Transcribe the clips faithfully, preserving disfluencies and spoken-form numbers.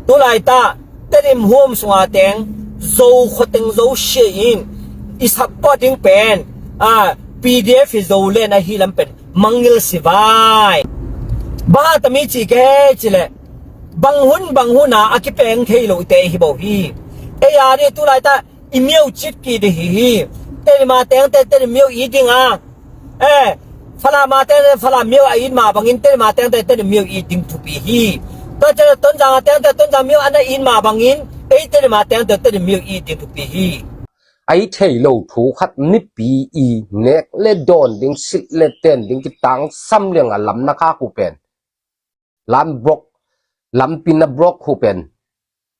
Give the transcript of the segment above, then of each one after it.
Tulai ta Tedim huam sunga teng Zo khua teng Zo sia in i support ding pen, a, P D F hi Zo len ahi lam pen mangngilh si vai. Bang a tami ci ke he ci leh, bang hun bang hun a a kipeng thei lo te hi bo hi. Ei a ni tulai ta i miau cit ki ding hi hi. Tedim a teng te Tedim miau i ding a, eh, Falam a teng te Falam miau a it mah bangin Tedim a teng te Tedim miau i ding thupi hi. Tua ciang Tonzang a teng te Tonzang miau a na it mah bangin ei Tedim a teng te Tedim miau i ding thupi hi. A i thei lo thu khat mipi i nek le dawn ding, silh le ten ding kitangsam liang a lam na khak uh pen, lam brok, lampi na brok uh pen,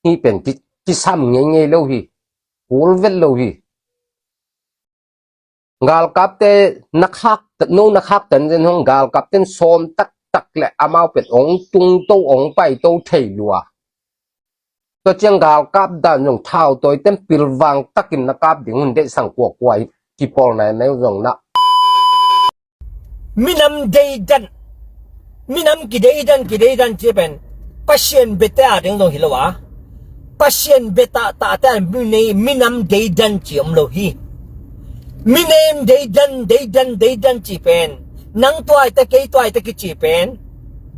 hi pen ki, kisam ngeingei lo hi. Kul vet lo hi. Galkapte na khak, no na khak ten zen hong galkapten sawm taktak le amau pen ong tungto ong paito thei lua. Tua ciang galkap dan zong thau tawi ten pilvang takin na kap ding hun deihsang kuakua hi. Kipawlna neu zong na. Minam deidan, minam kideidan, kideidan ci pen Pasian biate a ding zong hi lo a, Pasian bia tahtahte a minam deidan ci om lo hi. Minam deidan, deidan, deidan ci pen nang tuaite kei tuaite kici pen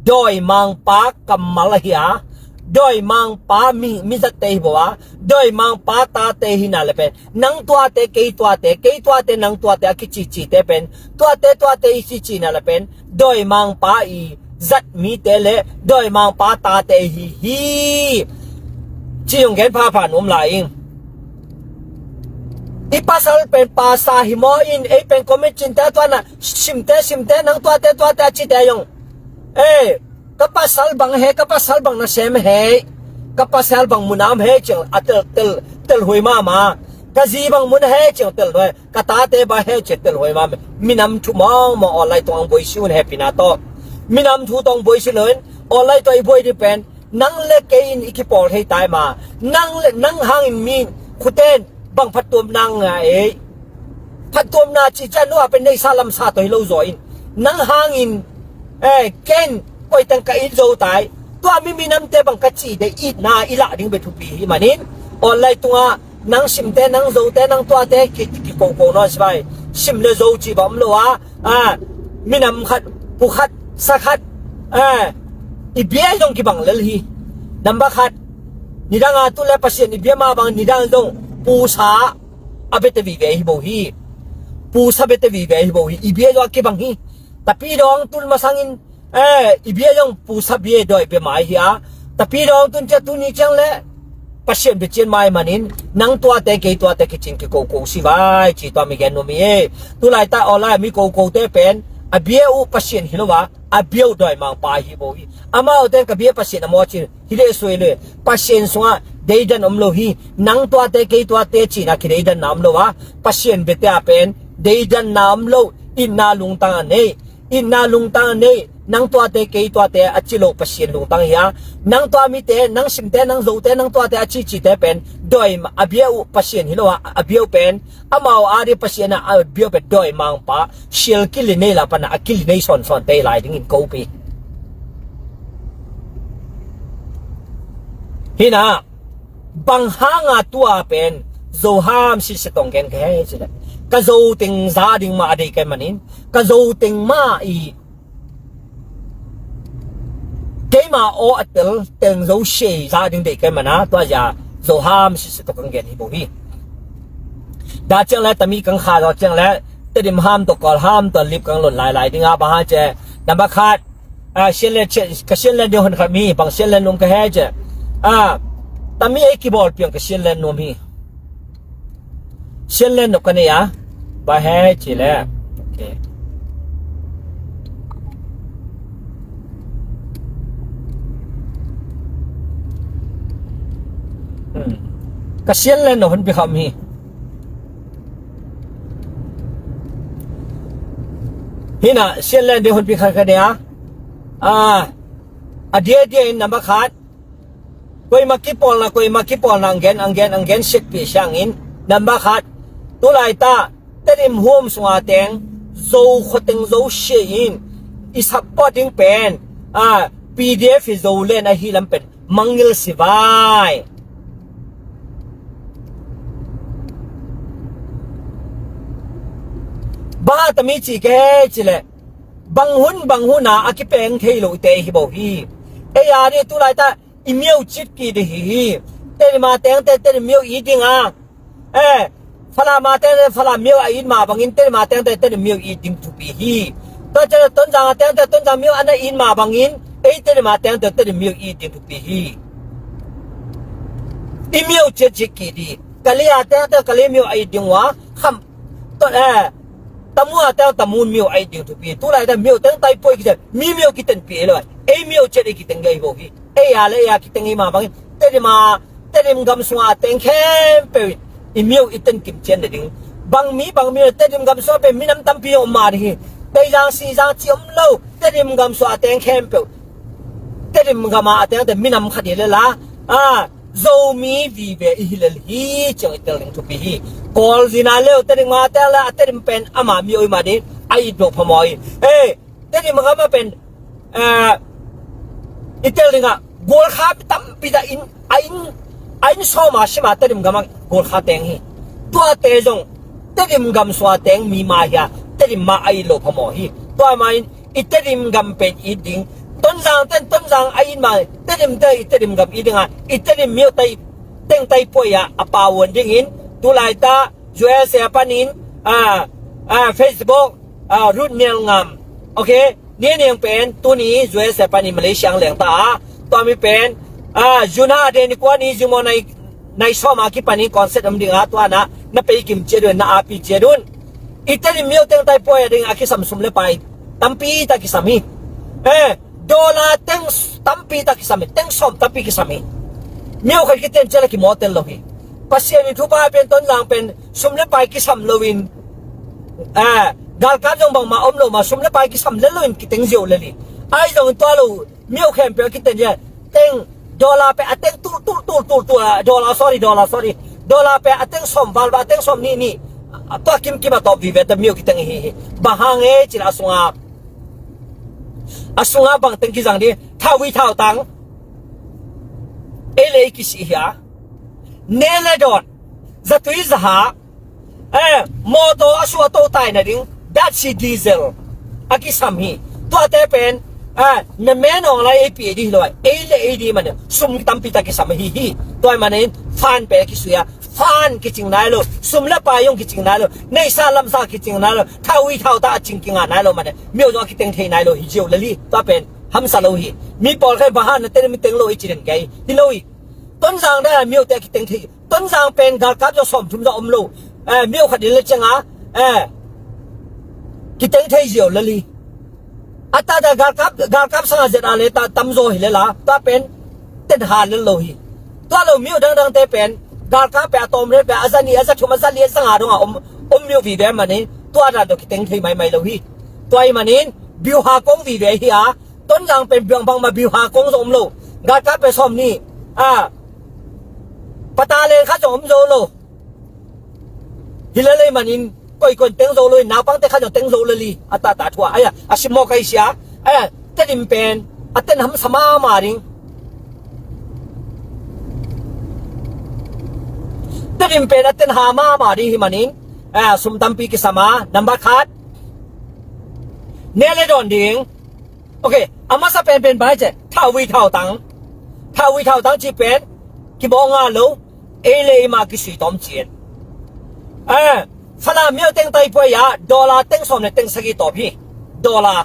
dawimangpa kammal ahi a, dawimangpa mi, mizatte hi bo a, dawimangpa tate hi na le pen nang tuate kei tuate, kei tuate nang tuate a kicicite pen tuate tuate i cicina le pen dawimangpa i zat mite le dawimangpa tate hi hi. Ci hong gen phapha nuam lai ing. I pasal pen pasa hi maw in ei pen comment cinte a tuana simte simte nang tuate tuate a cite zong, eh, ka pasal bang he, ka pasal bang na sem he, ka pasal bang munam he ciang a tel tel tel huai mama. Ka zi bang mun he ciang tel huai, ka tate bang he ciang tel huai mama. Minam thu mawngmawng online tung ang buai si un he pina to. Minam thu tong buai si loin online to i buai di pen nang le kei in i kipawl thei tai ma. Nang le nang hangin mi khuten bang phattuamna ngah ei. Phattuamna ci cian nuah pen neisa lamsa tawh hi lo zaw in nang hangin, eh, ken koiteng ka it zo tai. Tua mi minamte bang ka ci de itna i lah ding bia thupi hi manin online tungah nang simte nang zote nang tuate ki, ki, kikoko nawn si vai. Sim le zo ci bang om lo a, a, minam khat pu khat sa khat, a, i bia zong kibang lel hi. Number khat, nidang a tu le Pasian i bia mah bang nidang zong pusa a biate vive hi bo hi. Pusa biate vive hi bo hi. I bia zong a kibang hi. Tapi dawng tun masangin, eh, i bia zong pusa bia dawi bia mai hi a. Tapi dawng tun cia tuni ciang le Pasian bia cian mai manin nang tuate kei tuate kicing kikoko si vai ci tua mi gen nuam hi e. Tulai ta online mi kokote pen a bia uh Pasian hi lo a, a bia uh dawimangpa hi bo hi. Amau ten ka bia Pasian a maw cin hi deh sui le Pasian sungah deidan om lo hi. Nang tuate kei tuate cina kideidanna om lo a, Pasian biate a pen deidanna om lo. Itna lungtang a nei, itna lungtang a nei, nang tuate kei tuate a ci lo Pasian lungtang hi a. Nang tua mite nang simte nang zote nang tuate a cicite pen dawi a bia uh Pasian hi lo a, a bia uh pen amau a di Pasian a, a bia uh pen dawimangpa sial kili nei la pana a kili nei sawnsawnte lai dingin kopi. Hina bang hanga tua pen zo ham sisi tong gen ka he cile ka zo teng za ding ma a dei kai manin ka zo teng ma i keima aw a tel teng zo sei za ding dei kai mana tua zia zo ham sisi tong kan gen hi bo hi. Da ciang le tami kang kha zo ciang le Tedim ham to Kawl ham to lip kang lon lai lai dinga ba ha ce. Number khat, a, sian len, ka sian len ding hon khat mi bang sian len nuam ka he ce. A, tami ei kibawl piang ka sian len nuam hi. Sian len nuam ka nei a ba he ci le. Okay. Hmm. Ka sian len nuam hon pi kham hi. Hina sian len ding hon pi khat ka nei a. A, a dia dia in number khat. Koima kipawlna koima kipawlna ang gen ang gen ang gen siatpih siangin number khat. Tulai ta Tedim huam sunga teng Zo khua teng Zo sia in i support ding pen, a, P D F hi Zo len ahi lam pen mangngilh si vai. Bang a tami ci ke he ci leh, bang hun bang hun a a kipeng thei lo te hi bo hi. Ei a ni tu laita i miau cit ki di hi hi. Tedim a tengte Tedim miau i ding a, eh, Falam a tengte Falam miau a it mah bangin Tedim a tengte Tedim miau i ding thupi hi. Tua ciang Tonzang a tengte Tonzang miau a na it mah bangin ei Tedim a tengte Tedim miau i ding thupi hi. I miau cit cit ki di. Kali a tengte Kali miau a it ding ua, kham to, eh, Tamu a tengte Tamu miau a it ding thupi. Tu laita miau teng tai puai ki ciang mi miau kitenpih lo. Ei miau cit i kiteng gei bo hi. Ei a le ei a kiteng i mah bangin Tedim a, Tedim gam sunga a teng khempeuh in i miau i ten kim cian nading. Bang mi bang mi Tedim gam sunga pen minam tampi om mah ding hi. Teizang Sizang ci om lo, Tedim gam sunga a teng khempeuh, Tedim gam a a tengte minam khat hi le la, a, Zomi vive i hi lel hi ciang i tel ding thupi hi. Kawl zina leu Tedim a teng le a Tedim pen ama miau i mah ding a it lo phamawh hi. Ei, Tedim gam a pen, eh, i tel ding a Gulkha tampi ta in, a in, a in sawm a sim a Tedim gam a Gulkha teng hi. Tuate zong Tedim gam sua teng mi mah hi a, Tedim mah a it lo phamawh hi. Tua mah in i Tedim gam pen it ding. Tonzang ten Tonzang a it mah, Tedim te i Tedim gam it ding a, i Tedim miau tai teng tai puai a a pau wan dingin tu laita U S A panin, ah, ah, Facebook, ah, Ruth Nial Ngam. Okay, ni niang pen tuni U S A panin Malaysia ang leng ta a. Tua mi pen, ah, June a de ni kua ni zingmo nai, nai sawm a kipanin concert om ding a tua na, na pei kim ciat un, na api ciat un. I Tedim miau teng tai puai a ding a kisam sum le pai tampi ta kisam hi. Eh, dollar teng s-, tampi ta kisam hi, teng sawm tampi kisam hi. Miau khat kiten ciang le kimawh tel lo hi. Pasian i thupha pen Tonzang pen sum le pai kisam loin, eh, galkap zong bangmah om lo mah, sum le pai kisam lel loin kiteng ziau lel hi. Ai zong tua lo, miau khempeuh a kiten zia, teng, dollar pen a teng tul, tul, tul, tul, tul, ah, dollar, sorry, dollar, sorry. Dollar pen a teng sawm val, a teng sawm nih, nih. A tua kimkim a tawp vive ta miau kiteng hi hi. Bang hang e ci le a sunga, a sunga bang teng kizang di, thawi thautang. Ei le ei kisih hi a. Ne le dawn. Zatui zahah. Eh, mawtaw a suah to tai nading, datsi diesel a kisam hi. Tuate pen, eh, na menawng lai ei pi ei di hi lo a, ei le ei di manin sum tampi ta kisam hi hi. Tua manin fan pen a kisui a, fan kicing nai lo, sum le pai zong kicing nai lo, neihsa lamsa kicing nai lo, thawi thauta a cing kinga nai lo manin miau zong a kiteng thei nai lo hi ziau lel hi. Tua pen hamsa lo hi. Mi pawlkhat bang hang na teng mi teng lo i ci den kei hi lo hi. Tonzang dan a miaute a kiteng thei Tonzang pen galkap zong sawmthum zong om lo. Eh, miau khat in le cianga, eh, kiteng thei ziau lel hi. A tata galkap, galkap sanga zet a le ta tamzaw hi le la, tua pen ten ha lel lo hi. Tua lo miau dangdangte pen galkap pen a tawm rel pen a za nih, a za thum, a za li, a za nga dong a om, om miau vive manin tua dan tawh kiteng thei maimai lo hi. Tua hi manin biuha kong vive hi a, Tonzang pen biang bangmah biuha kong zong om lo. Galkap pen sawm nih, a, pata len khat zong om zo lo. Hi lel ei manin koikoi teng zo lo in, naupangte khat zong teng zo lel hi. A tata thu a, ai a, a simmawh kai sia. Ai a, Tedim pen a ten hamsa mahmah ding. Tedim pen a ten ha mahmah ding hi manin, a, sum tampi kisam a, nambat khat. Ne le dawn ding. Okay, a masa penpen bang hi ci leh thawi thautang. Thawi thautang cih pen kimawh ngal lo. Ei le ei mah kisui tawm ci-in, eh, Falam miau teng tai puai ah dollar teng sawm le teng sagih tawp hi. Dollar,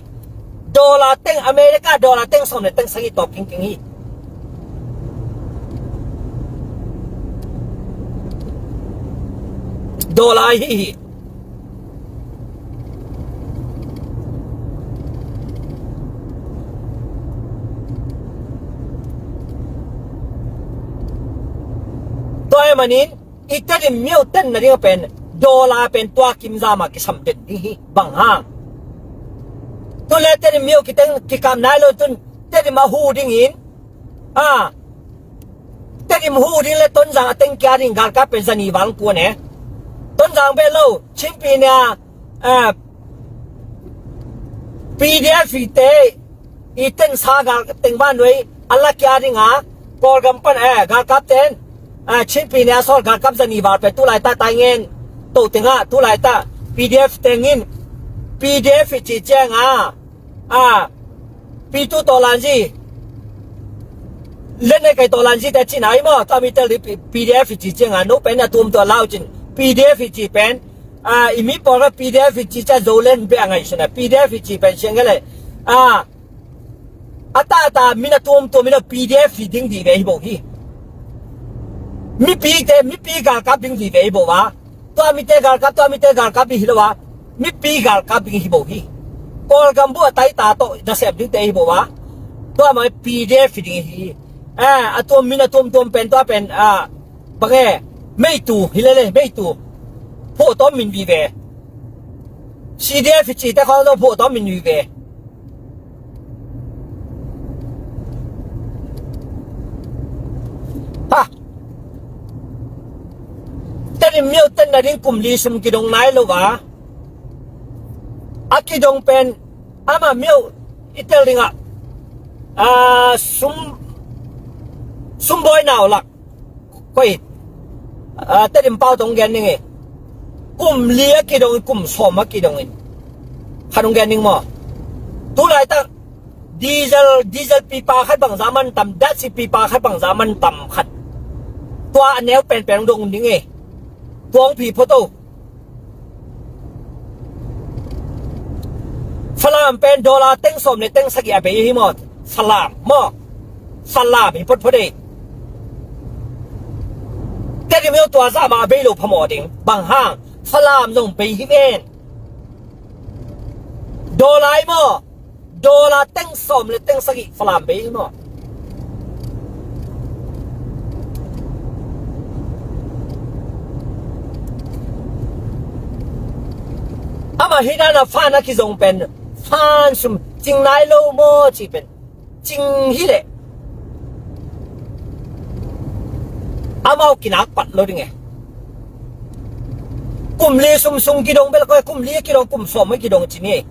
dollar teng, America dollar teng sawm le teng sagih tawp kingking hi. Dollar ahi hi. Tua ahih manin i Tedim miau ten nading a pen dollar pen tua kimza mah kisam den ding hi. Bang hang? Tu le Tedim miau kiteng kikam nai lo tun Tedim a hu dingin, a, Tedim hu ding le Tonzang a teng kia ding galkap pen zani vang puan e. Tonzang beh lo, Chinpi nia, a, P D F i te i teng sa gal teng van nuai a la kia ding a, Kawlgam pan, eh, galkap ten, ah, Chin Pyine a sawl galkap zani val pen tulai ta tai ngen. To tengah tulai ta P D F tengin, P D F i ci ciang a, ah, P two tawlanzi, lenei kai tawlanzi te cin ai maw, tua mi tel di P-, P D F i ci ciang a, no pen a tum tua lau cin, P D F i ci pen, ah, i mi pawl ka P D F i ci ciang zo len be a ngai sina, P D F i ci pen siang ele, ah, a ta a ta, mina tuamtuam mina P D F hi ding vive hi bo hi. Mipi te, mipi galkap ding vive hi bo a. Tua mite galkap, tua mite galkap ding hi lo a. Mipi galkap ding hi bo hi. Kawlgam bu a tai ta to, nasep ding te hi bo a. Tua mai P D F hi ding hi. Eh, a tuam mina tuamtuam pen, tua pen, ah, bang e, meitu, hi lele, meitu. Phuh tawm min vive. C D F hi ci te khawng lo phuh tawm min vive. Ha! Tedim miau ten na ding kum li sum kidong nai lo va. A kidong pen ama miau i tel ding a. Ah, sum, sum boi nau lak. Koi, ah, Tedim pau tong gen ding e. Kum li a kidong in, kum sawm a kidong in. Khat hong gen ding maw. Tulai tak, diesel, diesel pipa khat bangza man tam, datsi pipa khat bangza man tam khat. Tua a neu penpen hong dong ding e. Tua hong phi photo. Falam pen dollar teng sawm le teng sagih a bei hi maw? Falam maw? Falam hi photphot e. Tedim tua zah mah a bei lo phamawh ding. Bang hang? Falam zong bei hi ven. Dollar hi maw? Dollar teng sawm le teng sagih Falam bei hi maw? Amah hi dan a fan a kizong pen, fan sum cing nai lo maw ci pen, cing hi leh amau kinak pat lo ding e. Kum li sum sung kidong bel koi, kum li kidong, kum sawm kidong ci ni.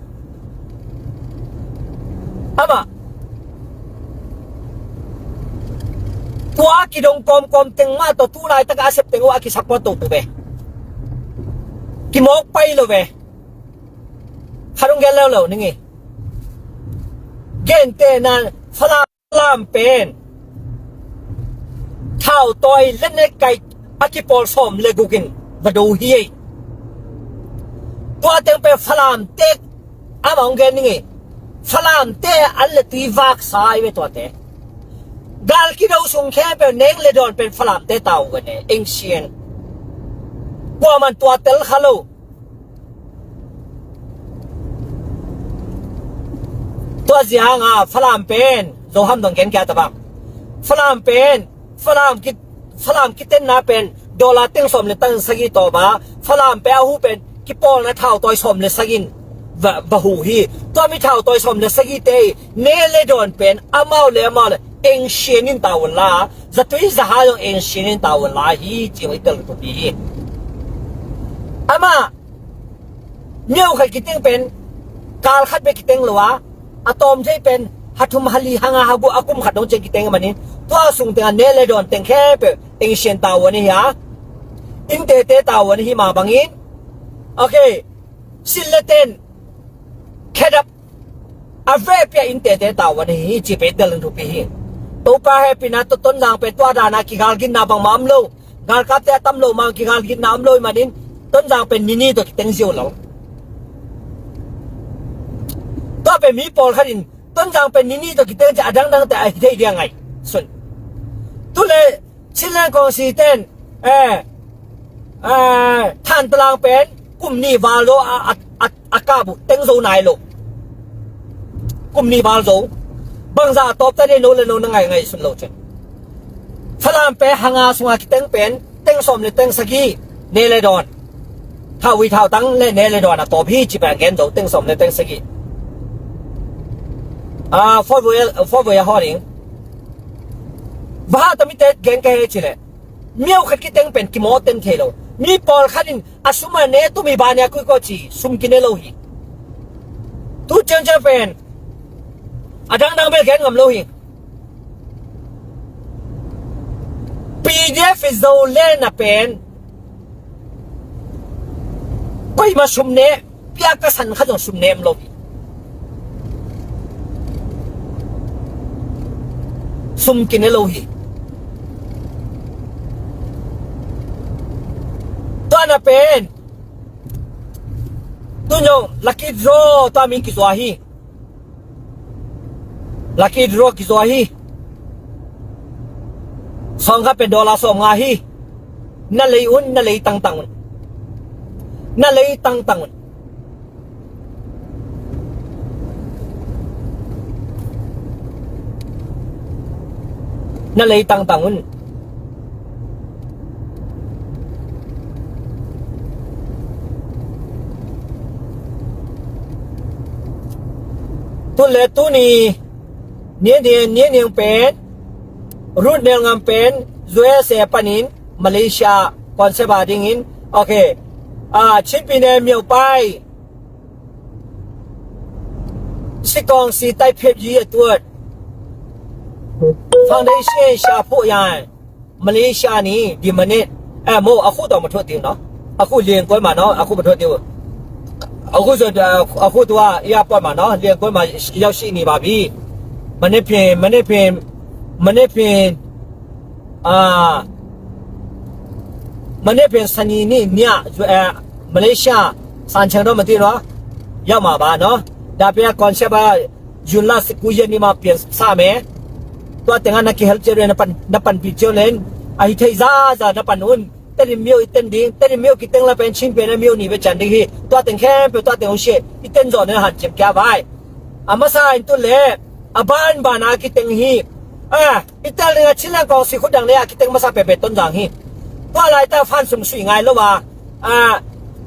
Amah tua kidong kawmkawm teng mah tawh tulai taka a sep teng uh a kisap pawh to tu ve. Kimawk pai lo ve. Khat hong gen leuleu ning e. Gentehna Falam Falam pen thautawi le nekkai a kipawl sawm le gukin va do hi ei. Tua teng pen Falam tek amah hong gen ning ei. Falam te an le tui vaksa ai ve tuate. Gal kido sung khempeuh neng le dawn pen Falam te tau ve ne, eng sian. Kuaman tua tel kha lo. Tua zia hanga Falam pen Zo Ham dong gen kia tabang. Falam pen, Falam ki, Falam kitenna pen dollar teng sawm le teng sagih tawh ba. Falam pen a hu pen kipawlna thau tawi sawm le sagih in va, va hu hi. Tua mi thau tawi sawm le sagih te ne le dawn pen amau le amau le eng sian in tau la. Zatui zaha zong eng sian in tau la hi ci hong i tel tuk hi. Amah Myo khat kiteng pen kal khat bek kiteng lo a, a tawm thei pen ha thum ha li ha nga ha guk a kum khat dong ciang kiteng a manin tua sung tengah ne le dawn teng khempeuh eng sian tavuan ahi a, inn tete tavuan ahi mah bangin, okay, sin le ten khedap a vekpi a inn tete tavuan ahi hi ci pei tel in thupi hi. Topa hehpihna tawh Tonzang pen tua dana kigalginna bangmah om lo. Galkapte a tam lo mah kigalginna om lo ahih manin Tonzang pen nini tawh kiteng ziau lo. Tua pen mi pawlkhat in Tonzang pen nini tawh kiteng ciah a dangdangte a hi thei dia ngaihsun. Tule Chinland Council ten, eh, eh, Thantalang pen kum nih val lo a, a, a, a kap uh teng zo nai lo. Kum nih val zo. Bangzah a tawp ta dei no le no na ngaih ngaihsun lo cin. Falam pen ha nga sunga kiteng pen teng sawm le teng sagih ne le dawn. Thau ui thau tang le ne le dawn a tawp hi ci pen gen zo teng sawm le teng sagih. Ah, forward, forward a hawning. Vaha tamite gen ka he ci le. Myo khat kiteng pen kimawh ten thei lo. Mi pawlkhat in a sum a ne tumi bani a kuih kawh ci sum kine lo hi. Tu ciangciang pen a dangdang bel gen ngam lo hi. PDF i Zoland a pen koima sum ne, piak ka san kha zong sum ne om lo hi. Sum kine lo hi. Tua na pen tu zong lucky draw tua min kizua hi. Lucky draw kizua hi. Sawng kha pen dollar sawm nga hi. Na lei un, na lei tangtang un. Na lei tangtang un. Na lei tangtang un. Tun le tuni, Nianiang, Nianiang pen, Ruth Nelngam pen, U S A panin, Malaysia, concert a dingin, okay. Ah, Chin Pyine Myo Pai, Sikong si tai phep yi a tuat. Foundation sha pho yan. Malaysia ni di manet. Eh, mo, a khu tawh ma thuat tiu no. A khu liang koi ma no, a khu ma thuat tiu. A khu so, a khu tua, ya poi ma no, liang koi ma, yau si ni ba bi. Manet pin, manet pin, manet pin. Ah, manet pin sani ni nia, eh, Malaysia, san chang no ma ti no. Yau ma ba no. Da pia concert ba, June last ku yan ni ma pian sa me. Tua tengah na kihel ciau le na pan, na panpih ciau len. A hi thei zaza na pan un. Tedim myo i ten ding. Tedim myo kiteng la pen Chin Pyine myo ni ve can ding hi. Tua teng khempeuh tua teng hong sia. I ten zaw na hanciam kia vai. A masa in tu le. A banban a kiteng hi. Ah, i tel ding a Chin Lang Kawng si khut dang le a kiteng masa peuhpeuh Tonzang hi. Tua lai ta fan sum sui ngai lo a. Ah,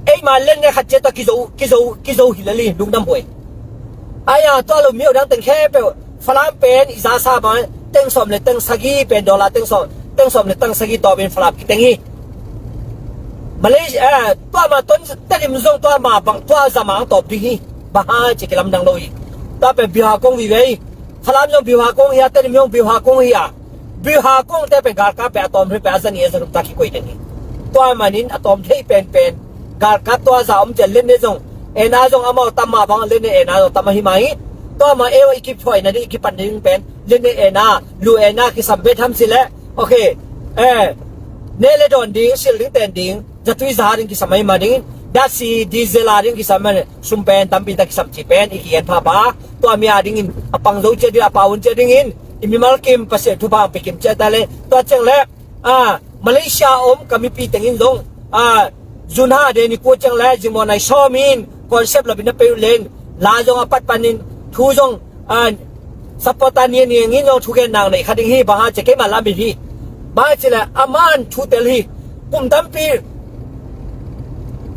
eima len ne khat ciat tawh kizo, kizo, kizo hi lel hi, lungdam huai. Ai a, tua lo myo dang teng khempeuh, Falam pen i za sa bang, teng sawm le teng sagih pen dollar teng sawm, teng sawm le teng sagih tawh pen Falam kiteng hi. Malaysia, eh, tua ma Ton, Tedim zong tua ma bang, tua za ma ang tawp ding hi. Bang hang ci kilamdang lo hi. Tua pen biuha kong vive hi. Falam zong biuha kong hi a, Tedim zong biuha kong hi a. Biuha kong te pen galkap pen a tawm thei pen a za ni a za thum ta kikoih den hi. Tua manin a tawm thei penpen galkap tua za om cian len ne zong, ena zong amau tam ma bang len ne ena zong tam a hi ma hi. Tua ma eu i kip thuai na ding i kipan ding pen len ne ena, lu ena kisam bet ham si le. Okay. Eh, ne le dawn ding, sil ding ten ding. Zatui za ding kisam a hi ma dingin, datsi, diesel a ding kisam a, sum pen tampi ta kisam ci pen i ki-en phapha. Tua mi a dingin a pang zo cia ding, a pau un cia dingin, i mimal kim Pasian thupha ang pe kim cia ta le. Tua ciang le, ah, Malaysia om ka mipi tengin zong, ah, zun ha de ni kua ciang le zingmaw nai sawm in concept lo bin na pe uh len, la zong a pat panin, thu zong, ah, supporter Nianiang in zong thugen nang nei kha ding hi, bang hang ci keima lam in hi. Bang hang ci le a man thu tel hi. Kum tampi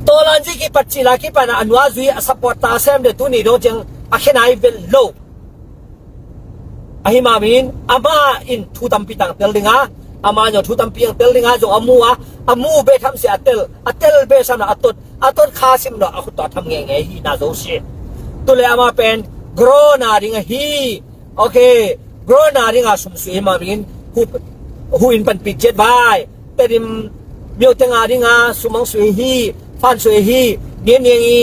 tawlan zi kipat ci la kipan a nua zui a supporter sem de tuni dong ciang a khenai vel lo. A hi ma min ama in thu tampi tang tel ding a, ama zong thu tampi ang tel ding a, zong a mu a, a mu be tham si a tel, a tel be sam na a tot, a tot kha sim lo a khut tawh tham ngenge hi na zo si. Tu le ama pen grow na ding a hi. Okay, grow na ding a sum sui ma min hu, hu in panpik ciat vai. Tedim myo teng a ding a sum ang sui hi, fan sui hi. Nianiang i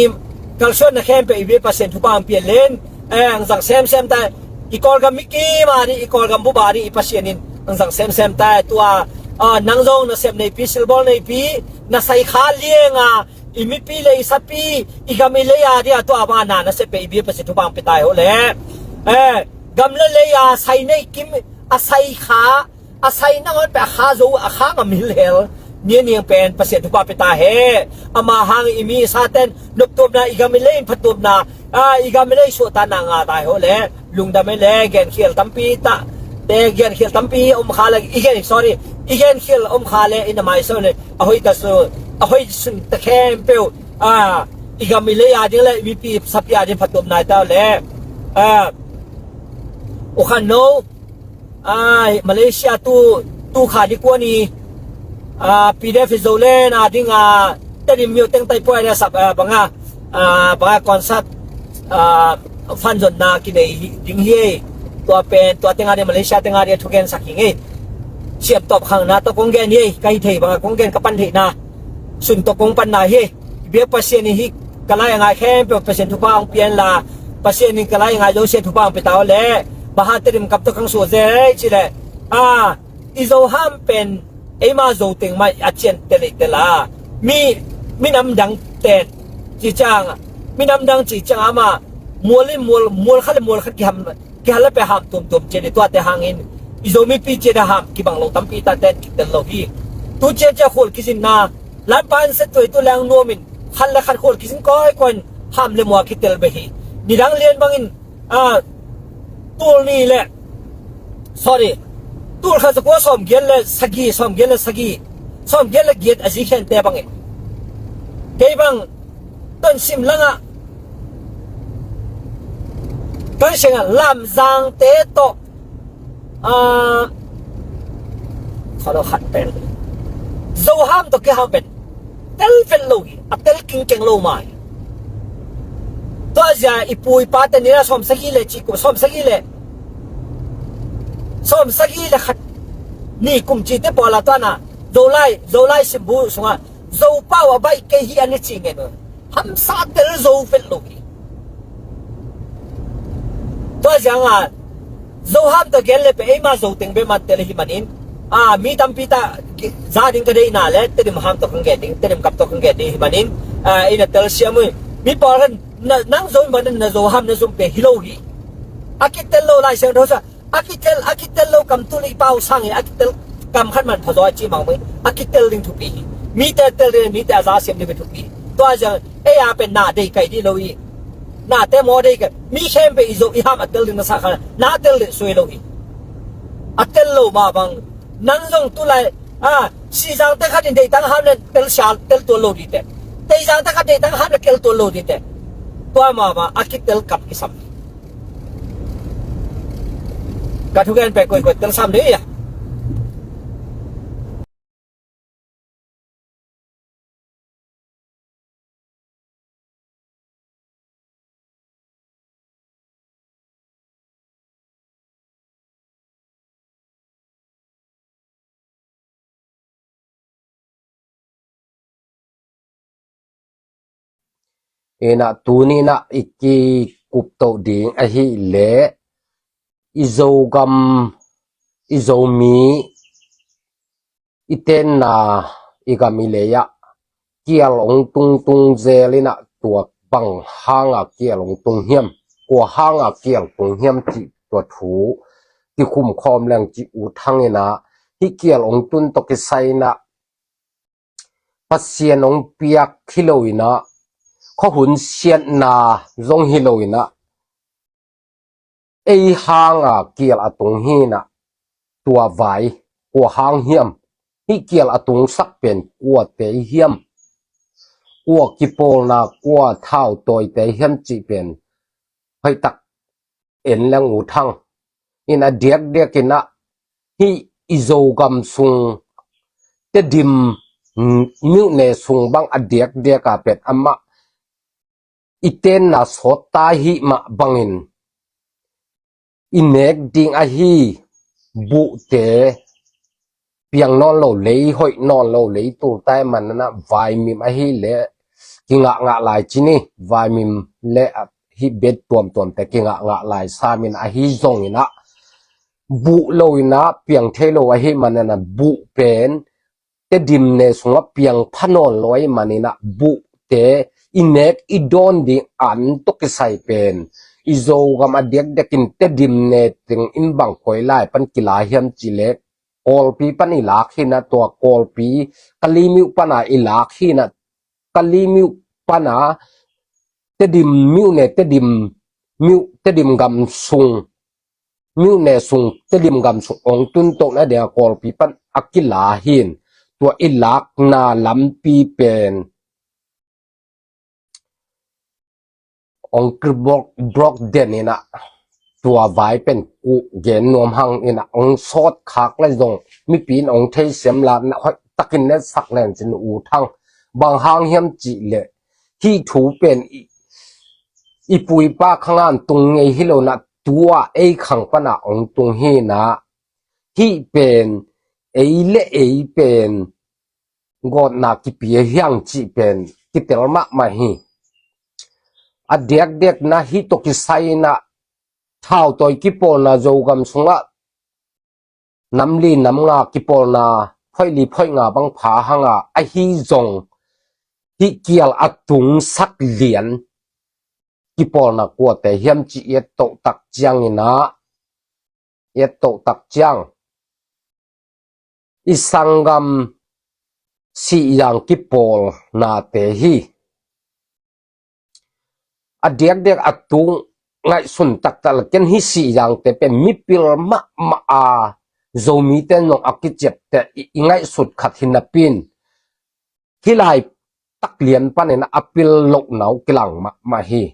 kalsuan na khempeuh i bia Pasian thupha ang pian len. Eh, ang zang semsem ta. I Kawlgam mi kim a ding, i Kawlgam bup a ding i Pasian in ang zang semsem ta. Tua, ah, nang zong na sem neipi, silbawl neipi, na sai kha liang a, i mipi le i sapi, i gam i lei a dia tua bang a na na sep pe i bia Pasian thupha ang pe tai ho le. Eh, gam le lei a sai nei kim, a sai kha, a sai nangawn pe a kha zo, a kha ngam hil hel. Nianiang pen Pasian thupha pe ta he. Ama hang i mi i sa ten noptuamna, i gam i lei in phattuamna, ah, i gam i lei suahtakna nga tai ho le. Lungdam e le, genkhial tampi ta. Te genkhial tampi om kha le, i gen, sorry, i genkhial om kha le, i na mai so le, a hoi ta su, a hoi sun ta khempeuh, ah, i gam i lei a ding le, i mipi sapi a ding phattuam nai ta le. Ah, u khan no, ah, Malaysia tu, tu kha di kua ni, ah, PDF Zoland a ding a, Tedim myo teng tai poi le sap, ah, bang a, ah, bang a concert, ah, fan zonna kinei hi, ding hi e. Tua pen, tua teng a ding Malaysia teng a ding thugen sak hi ngei. siamtawp khangna tawh kong gen hi. Ka hih theih bangah kong gen ka pan theihna sun tawh kong panna hi. Biak Pasian in hih ka lai a ngai khempeuh Pasian thupha hong pia inla, Pasian in ka lai a ngai zosia thupha hong pia ta uh leh, bang hang Tedim kam tawh kang suah zel hi cih leh, a, i Zo ham pen eima Zo teng mah a cian tel i tel a, mi, minam dang ten cih ciangah, minam dang cih ciangah amah mual in mual, mual khat le mual khat kiham, kihal le pia ham tuamtuam cian hi. Tuate hangin i Zo mipi ciat a ham kibang lo tampi ta ten kitel lo hi. Tu ciat ciat khual kizinna, Lampa in Setuai tu leng nuam in khat le khat khual kizin kawikawi in ham le mual kitel beh hi. Nidang lian bangin, a, tul nih le, sorry, tul khat za kua sawm giat le sagih, sawm giat le sagih, sawm giat le giat a zi khente bangin kei bang Tonsim langah kan siangah Lamzangte tawh, a, kha lo khat pen Zo ham tawh kiham pen tel vet lo hi, a tel kingkeng lo mah hi. Tua zia i pu i pate ni la sawm sagih le cih kum, sawm sagih le, sawm sagih le khat ni kum cihte pawl a tuana Zolai, Zolai simbu sungah Zopau a baih kei hi an i cih ngen uh. Hamsa tel zo vet lo hi. Tua ziangah Zo ham tawh gen le peh eima Zo teng beh man tel hi manin, a, mi tampi ta za ding ka deihna le Tedim ham tawh kang gen ding, Tedim kam tawh kang gen ding hi manin, a, i na tel siam uh hi. Mi pawl kan na, nang Zo hi manin na Zo ham na zum peh hi lo hi. A kitel lo Lai Siangtho sa a kitel, a kitel lo kam tul i pau sang hi, a kitel kam khat man phazaw a ci mang mai. A kitel ding thupi hi. Mite tel ding, mite a za siam ding thupi hi. Tua ziang ei a pen na dei kai dih lo hi. Nate maw dei kai. Mi khempeuh i Zo i ham a tel ding na sa kha, na tel ding sui lo hi. A tel lo mah bang nang zong tu lai, a, Sizang te khat in deitang ham le tel sia, tel tuan lo dite. Teizang te khat deitang ham le tel tuan lo dite. Tua mah bang a kitel kap kisam. Ka thugen pek koikoi tel sam dih a. Ina tuninah i kikuptoh ding ahileh i Zogam, i Zomi, i tenna i gam i lei-ah kial ong tungtung zel inah tua bang hanga kial ong tung hiam, kua hanga kial tung hiam cih tua thu kikhumkhawm leng cih ut hanginah hih kial ong tun tawh kisai inah Pasian ong piak hi lo inah, khuahun siatna zong hi lo inah, ei hanga kial a tung hinah, tua vai kua hang hiam, hih kial a tungsak pen kuate hiam, kua kipawlna kua thautawite hiam cih pen hoihtak en leng ut hang. Ina diakdiak inah hih i Zogam sung Tedim, mm, myone sung bang a diakdiak a pen amah i tenna sawt ta hih mah bangin i nek ding ahi buhte piang nawn lo, lei hoih nawn lo, lei tul tai manana vaimim ahi le kingah ngah lai cini, vaimim le hih bet tuamtuamte kingah ngah lai samin ahi zonginah buh lo inah piang thei lo ahi manana buh pen Tedim ne sungah piang pha nawn lo ahi maninah buhte i nek i dawn ding an tawh kisai pen i Zogam a diakdiakin Tedim ne teng in bang koi lai pan kila hiam cih leh Kawlpi pan i lak hinah, tua Kawlpi Kalemyo pana i lak hinah, Kalemyo pana Tedim myone, Tedim myo, Tedim gam sung, myone sung, Tedim gam sung ong tun tohna dinga Kawlpi pan a kila hin, tua i lakna lampi pen ong kibrok, brok den inah, tua vai pen kuh gen nuam hang inah, ong sawt khak le zong mipi in ong thei siam la na hoih takin ne sak len cin ut hang. Bang hang hiam cih leh hih thu pen i, i pu i pa khangan tung ngei hi lo na, tua ei khang pana ong tung hinah, hih pen ei le ei pen gawtna kipia hiang cih pen kitel mahmah hi. A diakdiak na hih tawh kisai in ah thautawi kipawlna Zogam sungah nam li nam nga kipawlna phoih li phoih nga bang pha hang a, ahi zong hih kial a tungsak lian kipawlna kuate hiam cih i et toh tak ciangin ah, i et toh tak ciang i sanggam Sihzang kipawlnate hi. A diakdiak a tung ngaihsun taktak le ken hih Sihzangte pen mipil mahmah a, Zomite in zong a kiciapte i, i ngaihsut khat hi napi in, hih laitak lian panin a pil lohna uh kilang mahmah hi.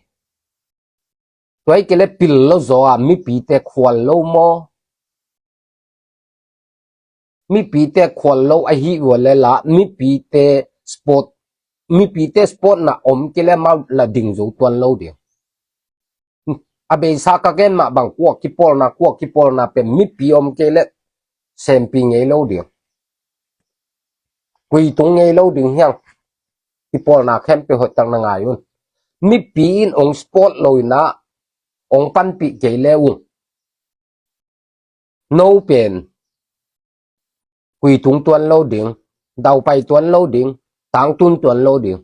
Tua hi kei le pil lo zaw a mipite khual lo maw? Mipite khual lo ahi uh a le la mipite sport, mipite sport na om kei le amau la ding zo tuan lo ding. A beisa ka gen mah bang kua kipawlna, kua kipawlna pen mipi om kei le sempi ngei lo ding. Kuitung ngei lo ding hiang. Kipawlna khempeuh hoih tak na ngai un. Mipi in ong sport lo in ah ong panpih kei le uh, no pen kuitung tuan lo ding, daupai tuan lo ding, tangtun tuan lo ding.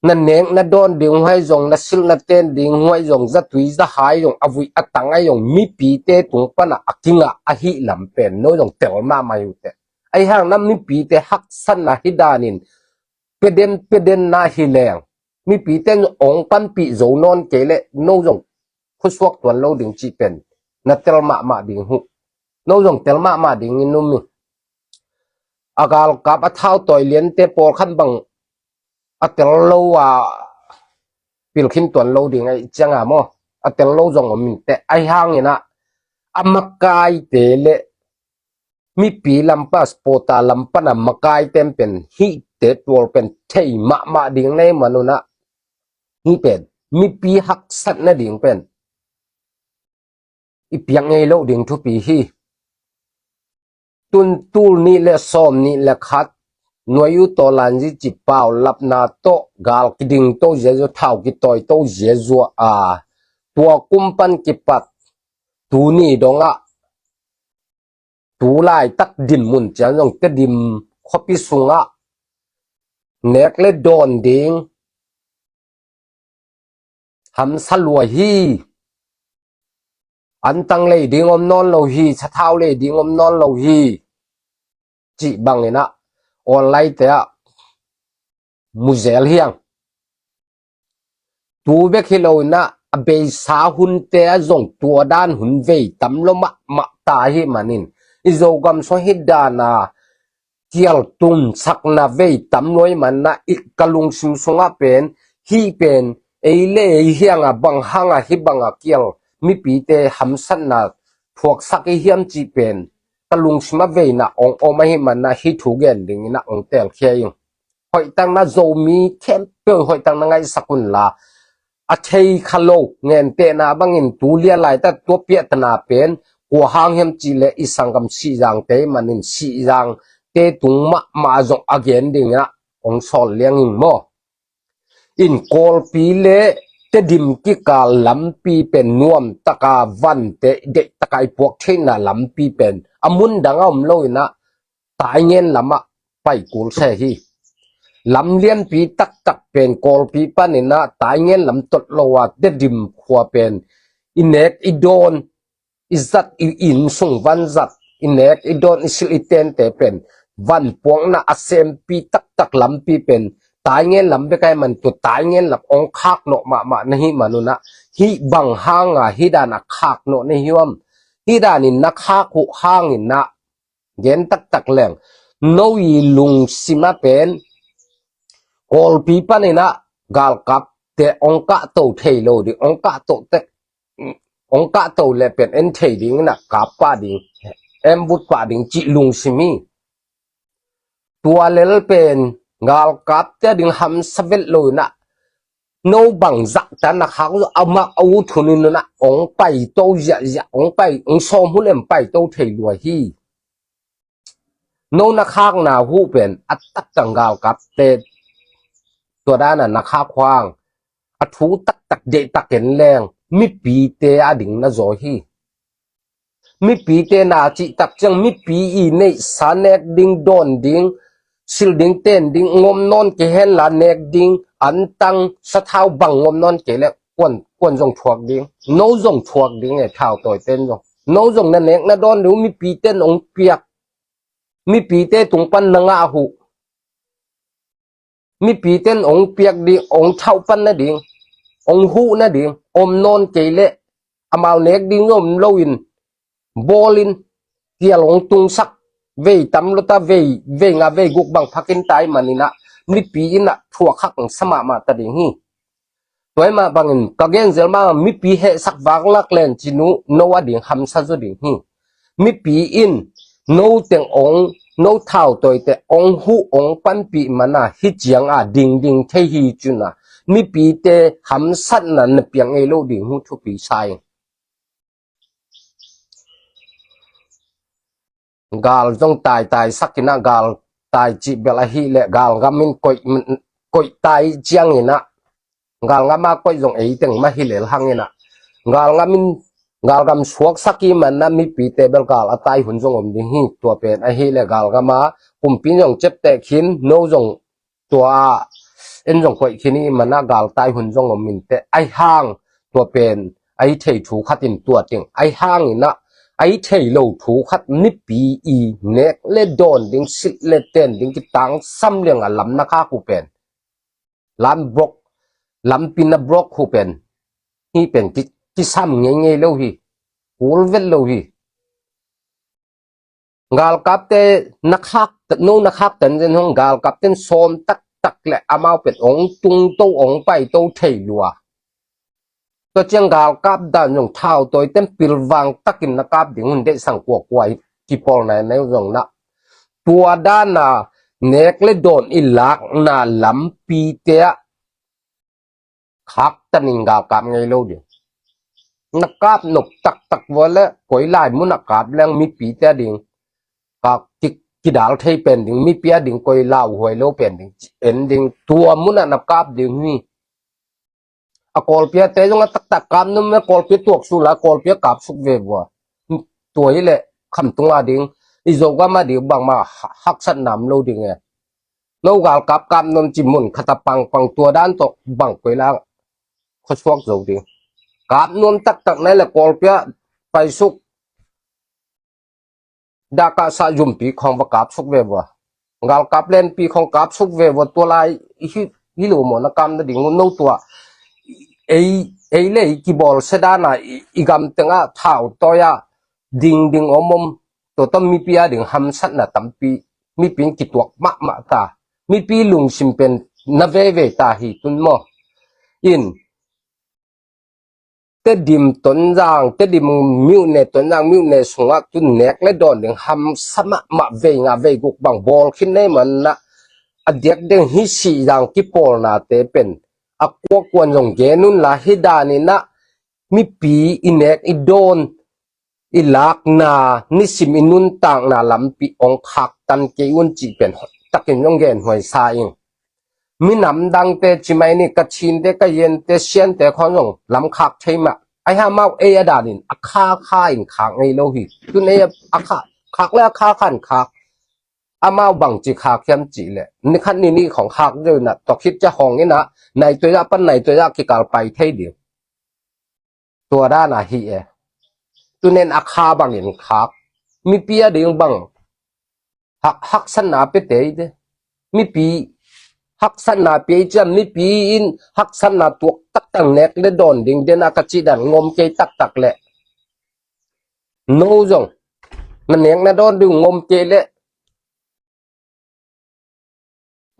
Na nek na dawn ding huai zong, na silh na ten ding huai zong, zatui zahai zong, a vui a tang ai zong, mipite tung pana a kingah ahi lam pen no zong tel mahmah hi uh teh. Ahi hang na mipite haksatna hi danin peden peden na hi leng, mipite in ong panpih zo nawn kei le no zong khusuak tuan lo ding cih pen na tel mahmah ding uh. No zong tel mahmah ding in um hi. A galkap a thautawi liante pawlkhat bang a tel lo a pilkhin tuan lo ding ahi ciang a maw, a tel lo zong om in teh. Ahi hangin ah a makaite le mipi lam pan, sport a lam pan a makaite pen hihte tual pen thei mahmah ding na hih man un ah, hih pen mipi haksatna ding pen i piak ngei loh ding thupi hi. Tun tul nih le sawm nih le khat Nuai U Taw Lan Zi Ci Pau lapna tawh gal kiding to ziazua, thau kitawi to ziazua a, tua kum pan kipat tuni dongah tu laitak dinmun ciang zong Tedim khuapi sungah nek le dawn ding hamsa lua hi. Antang lei ding om nawn lo hi, sathau lei ding om nawn lo hi, cih bangin ah online te ah mu zel hiang. Tu bek hi lo in ah a beisa hunte ah zong tua dan hun vei tam lo mahmah ta hi manin, i Zogam sung hih dan a kial tumsakna vei tam lo ahih manin ah i ka lungsim sungah pen hih pen ei le ei hiang a bang hang a hih bang a kial mipite hamsatna thuaksak i hiam cih pen ka lungsim ah veina ong om ahih manin ah hih thu gen dingin ah ong telkhia ing. Hoih tak na Zomi khempeuh hoih tak na ngaihsak un la, a thei kha lo, ngentehna bangin tu lia laitak tua piahtana pen kua hang hiam cih leh i sanggam Sihzangte ahih manin Sihzangte tung mahmah zong a gen dingin ah ong sawl liang ing maw. In Kawlpi le Tedim kikal lampi pen nuamtaka vante deihtaka i puak theihna lampi pen a mun dang a om lo in ah Taingen lamah pai kul se hi. Lam lianpi taktak pen Kawlpi panin ah Taingen lam tot lo a Tedim khua pen i nek i dawn, i zat, i inn sung van zat, i nek i dawn, i silh i tente pen van puakna a sempi taktak lampi pen Taingen lam bek ahih man tua Taingen lam ong khak nawh mahmah na hih man un ah hih bang hang a hih dan a khak nawh na hiam? Hih danin na khak uh hangin ah gen taktak leng, no i lungsim ah pen Kawlpi panin ah galkapte ong kahto thei lo ding, ong kahto tek, ong kahto le pen en thei dingin ah kap pah ding, en vut pah ding cih lungsim hi. Tua lel pen galkapte a ding hamsa vet lo in ah No bang zahta na khak uh, amah a ut hun in nunah ong paito ziahziah, ong pai, ong sawm hun em paito thei lua hi. No na khakna huh pen a taktak galkapte, tua dana na khak huang a thu taktak deihtak en leng mipite a ding na zaw hi. Mipite na cihtak ciang mipi i neihsa nek ding, dawn ding, sil ding, ten ding, ngom nawn kei henla nek ding, antang sathau bang ngom nawn kei le kuan, kuan zong thuak ding, no zong thuak ding e, thau tawiten zong. No zong na nek na dawn ding uh mipite in ong piak, mipite tung pan na ngah uh. Mipite in ong piak ding, ong thauh pan nading, ong huh nading om nawn kei leh amau nek ding om loin bawlin tial ong tungsak vei tam lota vei, vei nga vei guk bang phakin tai maninah mipi inah thuak hak sa mahmah ta ding hi. Tua hi mah bangin ka genzel mah mipi hehsak vaklak len cinu no a ding hamsa zaw ding hi. Mipi in no teng ong, no thau tawite ong huh ong panpih mana hi cianga dingding thei hi cuna mipite hamsatna na piang ngei lo ding hu thupi sa ing. Gal zong taitai sakinah gal tai cih bel ahih leh gal gamin koih, koih tai cianginah gal gama koih zong eiteng mah hi lel hanginah gal gamin gal gam suaksak i manna mipite bel gal a tai hun zong om ding hi. Tua pen ahih leh gal gama pumpi zong cepteh khin no zong tua en zong koih khin i manna gal tai hun zong om minteh. Ahi hang tua pen ahi thei thu khat in tua ting ahi hanginah ahi thei lo thu khat mipi i nek le dawn ding, silh le ten ding kitangsam lianga lam na khak uh pen lam brok, lampi na brok uh pen hi pen ki, kisam ngeingei lo hi. Kul vet lo hi. Galkapte na khak, no na khak ten zen hong galkapten sawm taktak le amau pen ong tungto ong paito thei lua. Tua ciang galkap dan zong thau tawiten pilvang takin na kap ding hun deihsang kuakua kipawl nainai uh zong na tua dana nek le dawn i lakna lampite ah khaktanin galkap ngei lo ding. Na kap nop taktak vua le koi lai munah kap leng mipite a ding kap ki, kidal thei pen ding, mipi a ding koi lauhuai lo pen ding, en ding, tua munah na kap ding hi. A kawlpia te zong a taktak kap num me kawlpia tuak sula kawlpia kap suk ve vua. Tua hi le khamtung a ding i Zogam a ding bangma haksat nam lo ding e. No galkap kap num ci mun khata pangpang tua dan tawh bang koi la khuasuak zo ding. Kap num taktak nai le kawlpia paisuk dakah sa zumpi khawng va kap suk ve vua. Galkap lenpi khawng kap suk ve vua tua lai hi, hi lo maw na kam na ding no tua. Ei, ei le ei kibawl sedana i, i gam tengah thau tawi a ding ding om om tua tam mipi a ding hamsatna tampi mipi in kituak mahmah ta. Mipi lungsim pen na veve ta hi tun maw. In Tedim Tonzang, Tedim miuhne Tonzang miuhne sungah tun nek le dawn ding hamsa mahmah vei nga vei guk bang bawl khin nei manna a diak deng hi sih zang kipawlnate pen a kuakuan zong gen unla hi daninah mipi i nek i dawn i lakna nisim i nuntakna lampi ong khaktan kei un cih pen takin zong genhuai sa ing. Minam dangte cimai ni Kachinte, Kayente, Siante khawng zong lam khak thei mah. Ahi hang amau ei a danin a khakha in khak ngei lo hi. Tun ei a khak, khak le a khakha in khak. Amau bangci khak hiam cih leh nikhat ni ni khawng khak deuh inah tua khit cia hawng inah naituai ah pan naituai ah kikal pai thei ding. Tua dana hi e. Tunen a kha bangin khak mipi a ding bang hak, haksatna pia tei te. Mipi haksatna pia i ciam mipi in haksatna tuak taktak nek le dawn ding dena ka cih dan ngom kei taktak le no zong na nek na dawn ding ngom kei le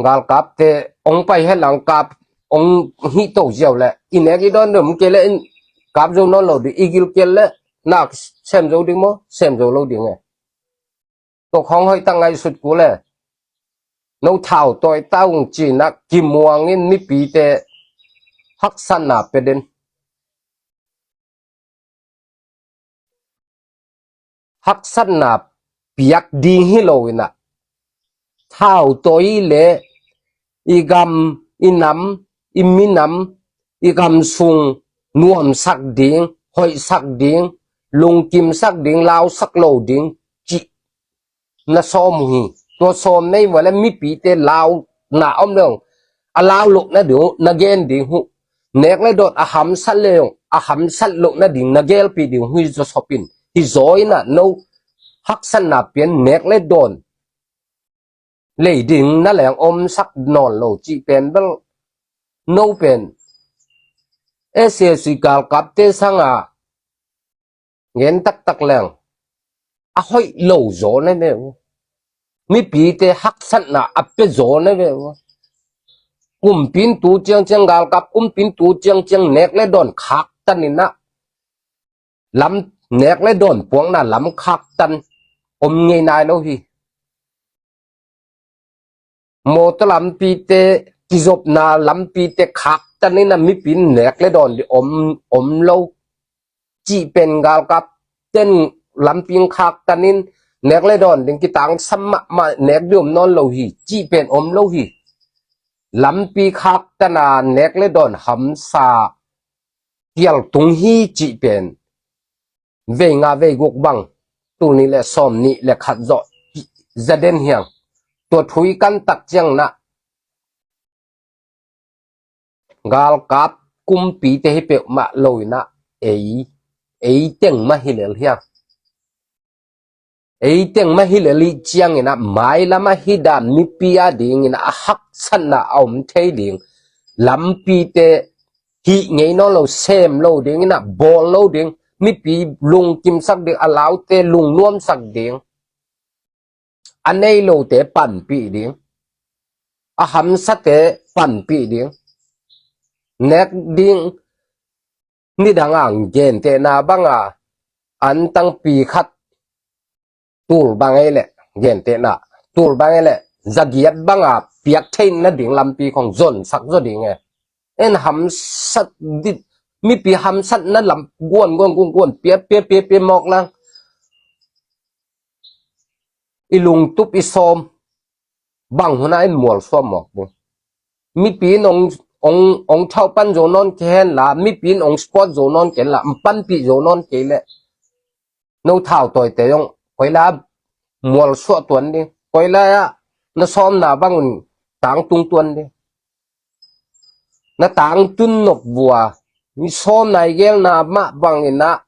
galkapte ong pai helang kap ong hih to ziau le i nek i dawn ding kei le in kap zo nawn lo ding i gil kel le nak sem zo ding maw sem zo lo ding e. Tua khawng hoih tak ngaihsut kul e. No thau tawi ta ung cinah kimuangin mipite haksatna pia den. Haksatna piak ding hi lo in ah, thautawi le i gam, i nam, i minam, i gam sung nuamsak ding, hoihsak ding, lungkimsak ding, lausak lo ding cih na sawm uh hi. Tua sawm nei vua le mipite launa om le ong, a lau loh nading uh na gen ding uh. Nek le dawn a hamsat le ong, a hamsat loh nading na gelpih ding uh hi. Zawsop in hi zaw in ah, no haksatna pian nek le dawn lei ding na leng omsak nawn lo cih pen bel, no pen S A C galkapte sanga ngen taktak leng a hoih lo zaw na ve uh. Mipite haksatna a pia zaw na ve uh. Kumpi in tu ciangciang, galkap kumpi in tu ciangciang nek le dawn khaktan in ah, lam, nek le dawn puakna lam khaktan om ngei nai lo hi. Mawtaw lampite, kizopna lampite khaktan in ah mipi in nek le dawn ding om, om lo cih pen, galkap ten lampi in khaktan in nek le dawn ding kitangsam mahmah, nek ding om nawn lo hi cih pen om lo hi. Lampi khaktan a nek le dawn hamsa kial tung hi cih pen vei nga vei guk bang, tul nih le sawm nih le khat zawh za den hi hang. Tua thu i kan tak ciang in ah, galkap kumpite hi peuhmah lo in ah, ei, ei teng mah hi lel hi hang. Ei teng mah hi lel i ciang in ah, mailam ah hi dan mipi a ding in ah a haksatna a om thei ding lampite hih ngei nawn lo, sem lo ding in ah, bawl lo ding, mipi lungkimsak ding, a laute lungnuamsak ding, a nei lote panpih ding, a hamsate panpih ding. Nek ding, nidang a gentehna bang a, antang pi khat, tul bang ei leh, gentehna, tul bang ei leh zagiat bang a piak theih nading lampi khong zonsak zaw ding e. En hamsat dit, mipi hamsatna lam guan guan guan guan pia pia pia pia mawk lang, i lungtup i sawm bang hun ah in mualsuah mawk ding. Mipi in ong, ong, ong thauh pan zo nawn kei hen la, mipi in ong support zo nawn kei hen la, ong panpih zo nawn kei leh, no thautawite zong koi lai ah mualsuah tuan ding, koi lai ah na sawmna bang un tangtung tuan ding. Na tangtun nop vua, mi sawmna i gelna mah bang in ah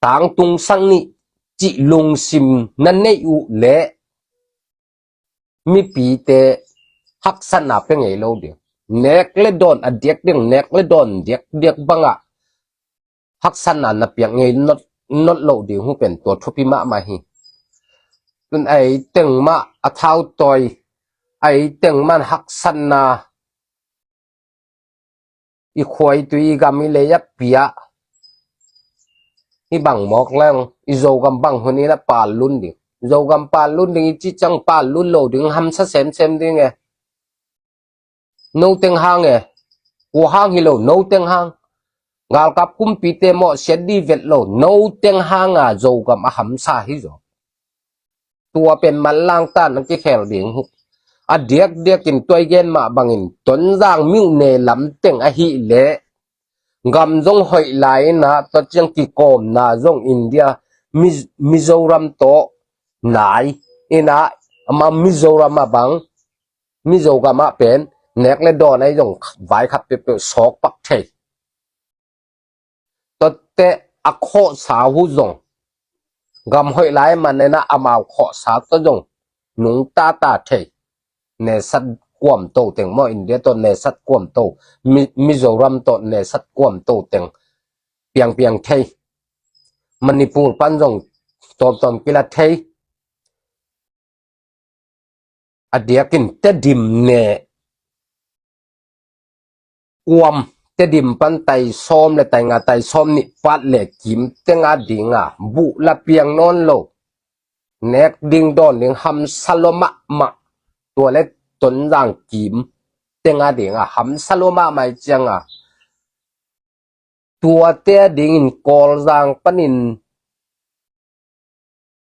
tangtung sak ning cih lungsim na neih uh leh, mipite haksatna pia ngei lo ding. Nek le dawn a diakdiak, nek le dawn diakdiak bang ah haksatna na piak ngei not, not lo ding uh pen tua thupi mahmah hi. Tun ei teng mah a thautawi, ei teng mah haksatna, i khua i tui i gam i lei a pia, i bang mawk leng, i Zogam bang hun in ah pal lun ding, Zogam pal lun ding i cih ciang pal lun lo ding, hamsa semsem ding e. No teng hang e. Kua hang hi lo, no teng hang. Galkap kumpite mawhsiat ding vet lo, no teng hang a Zogam a hamsa hi zaw. Tua pen manlang ta na kikhel ding hi. A diakdiak in tua i gen mah bangin Tonzang myone lam teng ahih leh gam zong hoih lai in ah, tua ciang kikawmna zong India, Mi-, Mizoram tawh nai in ah, amah Mizoram ah bang, Mizo gam ah pen nek le dawn ahi zong vai khat peuhpeuh sawk pak thei. Tuate a khawhsa uh zong, gam hoih lai man in ah amau khawhsa tawh zong nungta ta thei. Nesat kuamto teng maw, India tawh nesat kuamto, Mi-, Mizoram tawh nesat kuamto teng piangpiang thei. Manipur pan zong tawmtawm kila thei. A diakin Tedim ne kuam, Tedim pan tai sawm le tai nga, tai sawm nih pat le kim teng a ding a buh la piang nawn lo, nek ding dawn ding hamsa lua mahmah. Tua le Tonzang kim teng a ding a hamsa lua mahmah i ciang a, Tuate a dingin Kawlzang panin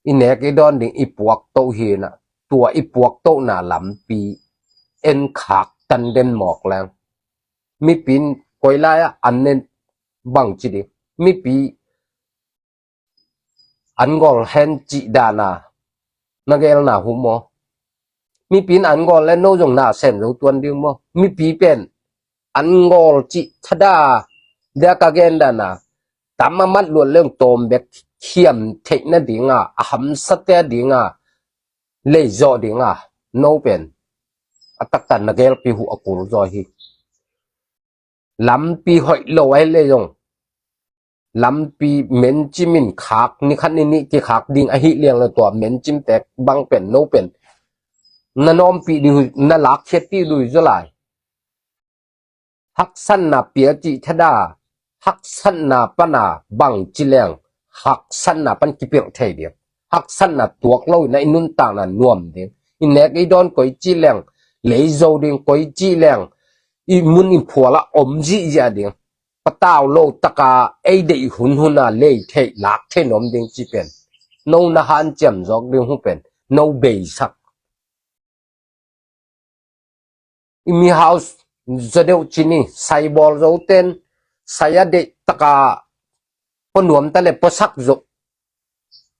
i nek i dawn ding i puaktoh hi na, tua i puaktohna lampi en khak tan den mawk leng. Mipi in koi lai-ah an nen bang ci ding. Mipi an gawl hen cih dana na gelna hu maw? Mipi in an gawl le no zong na sem zo tuan ding maw? Mipi pen an gawl cih thada dia ka gen dana tam a mat luat leng tawm bek hiam theih nadinga a hamsate a dinga lei zawh dinga no pen a taktan na gelpi hu a kul zaw hi. Lampi hoih lo ahi le zong lampi mencimin khak ni khat ni nih kikhak ding ahi liang lo tua mencim tek bang pen no pen na nawmpih dih hui, na lakkhiat dih lui zaw lai. Haksatna pia cih thada haksatna pana bang ci leng haksatna pan kipilh thei ding. Haksatna tuak lo ina i nuntakna nuam ding. I nek i dawn koi ci leng lei zo ding, koi ci leng i mun i phuala om zihziah ding. Patau lo taka ei deih hunhuna lei theih lak thei nuam ding ci pen no na hanciam zawk ding hu pen no beisak. I mihau za deuh ci ni, sai bawl zo ten sai a deih taka pua nuam ta le pua sak zo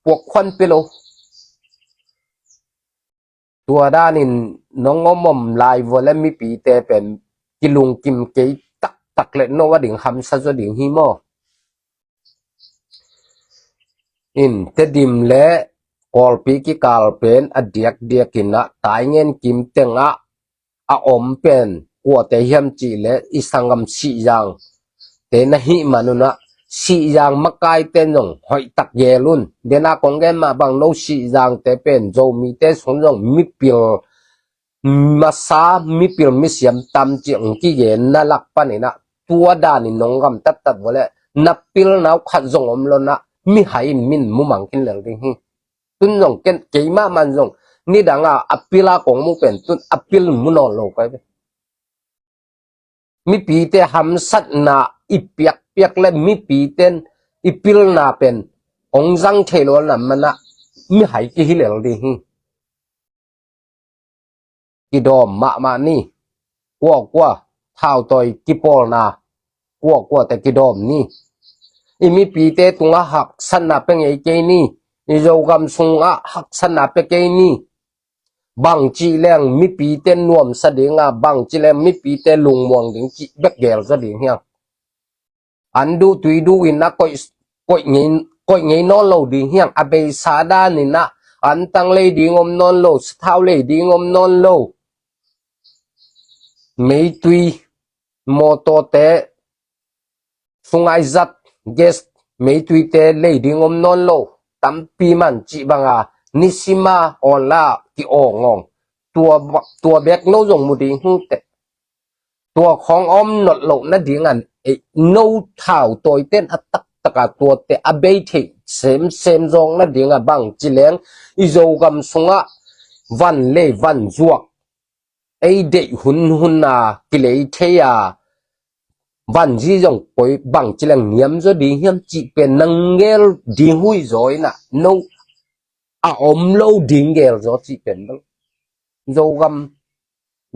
puak khuan pe lo. Tua danin nong om om lai vua le mipite pen kilungkim kei taktak le no a ding hamsa zaw ding hi maw? In Tedim le Kawlpi kikal pen a diakdiak in ah Taingen kim tengah a om pen kuate hiam cih le i sanggam Sihzang te na hih man un ah Sihzang makai ten zong hoih tak gel un. Dena kong gen mah bang no Sihzang te pen Zomite sung zong mipil masa mipil misiam tam cih hong kigen na lak panin ah tua danin nong gam tattat vua le na pilna uh khat zong om lo na mihai in min mumang khin lel ding hi. Tun zong ken keimah man zong nidanga a pila kong mu pen tun a pil mu nawn lo kai ve. Mipite hamsatna i piakpiak le mipiten i pilna pen ong zang thei lo na mana mihai kihi lel ding hi. Kidawm mahmah ni. Kuakua thautawi kipawlna kuakua te kidawm ni. I mipite tungah haksatna pe ngei kei ni. I Zogam sungah haksatna pe kei ni. Bang cih leng mipite nuamsa dinga bang cih leng mipite lungmuang ding cih bek gel zaw ding hiang. An duh tui duh in a koih, koih ngei, koih ngei nawn lo ding hiang. A beisa dan in ah an tang lei ding om nawn lo, sathau lei ding om nawn lo. Meitui mawtawte sungai zat gas meituite lei ding om nawn lo. Tampi man cih banga nisima awnla ki awngawng tua, tua bek no zong mu ding hung teh. Tua khawng om nolh loh nadingan ei no thautawiten a taktaka tuate a bei theih semsem zawng nadinga bang ci leng i Zogam sungah van lei van zuak ei deih hunhuna kilei thei a vanzi zong koi bang ci leng niam zaw ding hiam cih pen nang gel ding hui zaw inah no a om lo ding gel zaw cih pen bang Zogam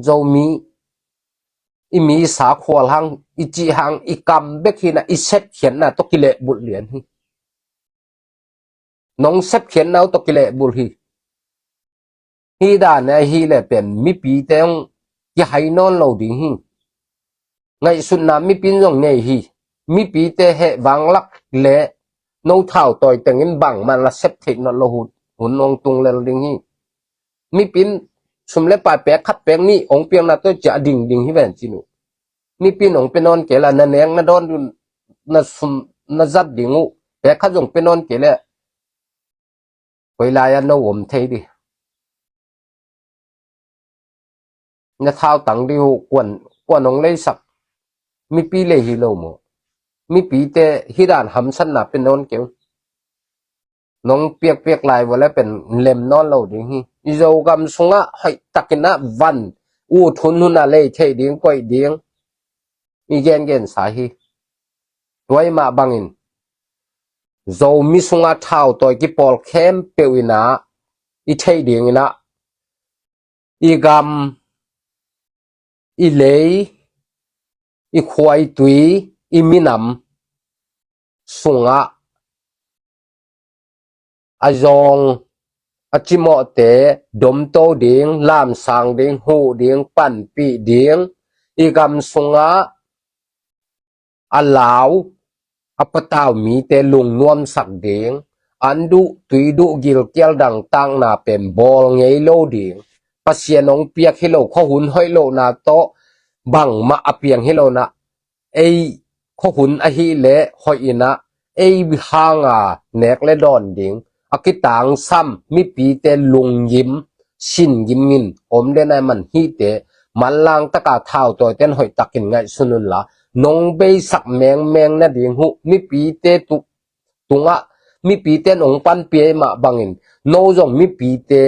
Zomi i mi sa khual hang i cih hang i kam bek hinah i sepkhiatna tawh kilehbulh lian hi. Nong sepkhiatna uh tawh kilehbulh hi. Hi dan a hi le pen mipite hong kihai nawn lo ding hi. Ngaihsutna mipin zong nei hi. Mipite heh vanglak le no thautawi tengin bangman la sep theih nawn lo hun, hun hong tung lel ding hi. Mipin sum le pai pek khat pek nih hong piakna tawh cia a ding ding hi ven cin uh. Mipin hong pe nawn kei la na nek na dawn dun na sum na zat ding uh pek khat zong pe nawn kei le koi lai-ah no om thei dih. Na thautang dih uh kuan, kuan hong leisak mipi lei hi lo maw? Mipite hi dan hamsatna pe nawn kei uh. Nong piakpiak lai vua le pen lem nawn lo ding hi. I Zogam sungah hoih takinah van ut hunhuna lei theih ding koih ding i gengensa hi. Tua i mah bangin Zomi sungah thautawi kipawl khempeuh inah i theih dinginah i gam, i lei, i khua, i tui, i minam sungah a zawng a cimawhte domto ding, lamsang ding, huh ding, panpih ding, i gam sungah a lau a patau mite lungnuamsak ding, an duh tui duh gilkial dangtakna pen bawl ngei lo ding, Pasian hong piak hi lo, khuahun hoih lohna tawh bangmah a piang hi lo nah, ei khuahun ahih leh hoih inah ei hanga nek le dawn ding, a kitangsam mipite lunggim singim in om den a man hihte manlang taka thautawiten hoih takin ngaihsun unla, nong beisak mengmeng nading huh mipite tu tungah mipite nong panpih mah bangin no zong mipite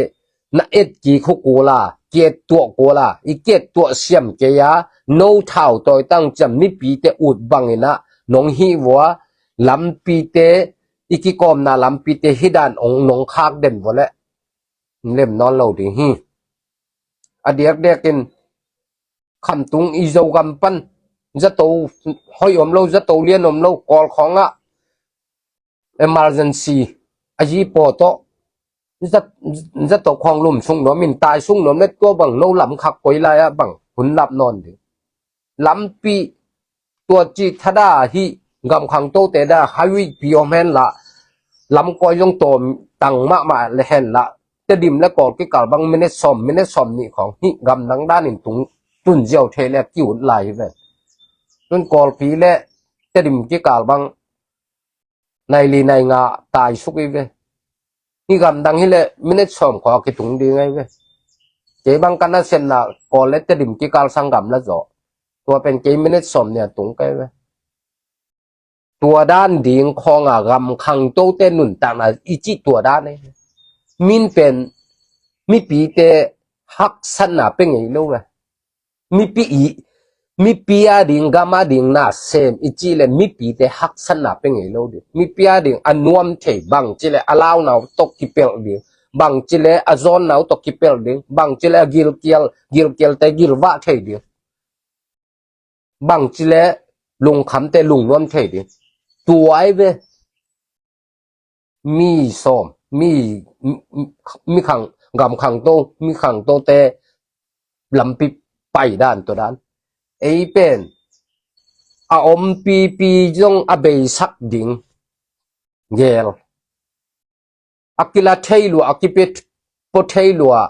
na et kik uh kul a, ki et tuah kul a, i ki et tuah siam kei a, no thautawi tang ciam mipite ut banginah nong hih vua, lampite, i kikawmna lampite hih dan ong nong khak den vua leh lem nawn lo ding hi. A diakdiakin Khamtung i Zogam pan zato hoih om lo, zato lian om lo, Kawl khawngah emergency a zi paw tawh zat-, zato khawng lum sung nuam in tai sung nuam le tua bang no lam khak koi lai-ah bang hun lap nawn ding. Lampi tua cih thada hi, gam khangtote da highway pi om hen la, lamkawi zong tawm tang mahmah le hen la, Tedim le Kawl kikal bang minute sawm, minute sawm nih khawng hi gamdang danin tung tun ziau thei le ki ut lai hi ve. Tun Kawlpi le Tedim kikal bang nai li nai nga tai suk hi ve. Hi gamdang hi le minute sawm khawng a kitung ding ahi ve. Kei bang ka nasepna Kawl le Tedim kikal sang gam la zaw. Tua pen kei minute sawm nih a tung ka hi ve. Tua dan ding khawng a gam khangtote nuntakna i cih tua dan ahi ve. Min pen mipite haksatna pe ngei lo ve. Mipi i, mipi a ding, gam a ding na sem i cih le mipite haksatna pe ngei lo ding. Mipi a ding a nuam thei bang cih le a launau tawh kipelh ding, bang cih le a zawnnau tawh kipelh ding, bang cih le a gilkial, gilkialte gilvah thei ding, bang cih le lungkhamte lungnuam thei ding. Tua ahi ve. Mi sawm, mi, mi khang, gam khangto, mi khangtote lampi pai dan tua dan. Ei pen a ompipi zong a beisak ding gel, a kila thei lua, a kipe pua thei lua,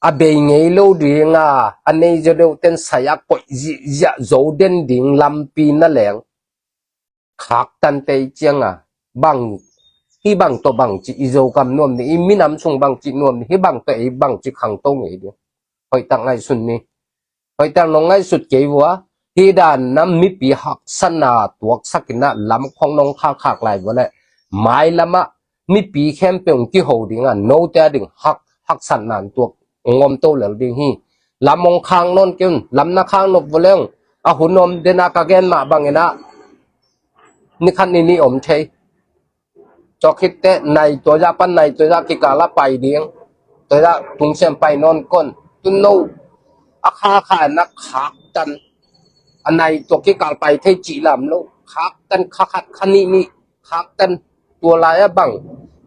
a bei ngei lo dinga a nei zaw deuhten sai a koih zihziah zo den ding lampi na leng khaktan tei cianga bang, hi bang tawh bangci i Zogam nuam ni, i minam sung bangci nuam ni, hi bang tawh ei bangci khangto ngei ding. Hoihtak ngaihsun ni. Hoihtak nong ngaihsut kei vua. Hi dan nam mipi haksatna tuaksak inah lam khong nong khakkhak lai vua le mailamah mipi khempeuh kiho dinga note a ding hak, haksatna tuak ngom to lel ding hi. Lam hong khang nawn kei un, lam na khang nop vua leng a hun om dena ka gen mah banginah nikhat ni ni om thei. Tua khitteh nai tua zah pan nai tua zah kikal a pai ding. Tua zah tungsiam pai nawn kon. Tun no a kha kha na khaktan. A nai tua kikal pai thei cih lam lo. Khaktan kha khat kha nih nih. Khaktan tua lai a bang.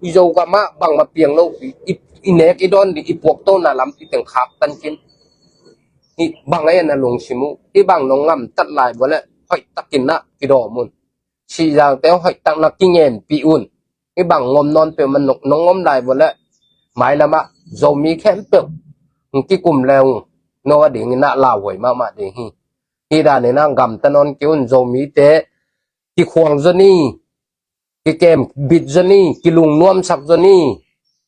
I Zogam ah bang ma piang lo. I, i nek i dawn ding i puak tona lampi teng khaktan kin. Hi bang a en a lungsim uh. Hi bang nong ngamtat lai vua le hoih takin na kidawm un. Sihzangte hoih tak na kingenpih un. Hi bang ngom nawn peuh man nong ngom lai vua le mailamah Zomi khempeuh hong kikum le hong no a dingin ah lauhuai mahmah ding hi. Hi danin ah gamta nawn kei un. Zomite kikhual zaw ni, kikem bit zaw ni, kilungnuamsak zaw ni,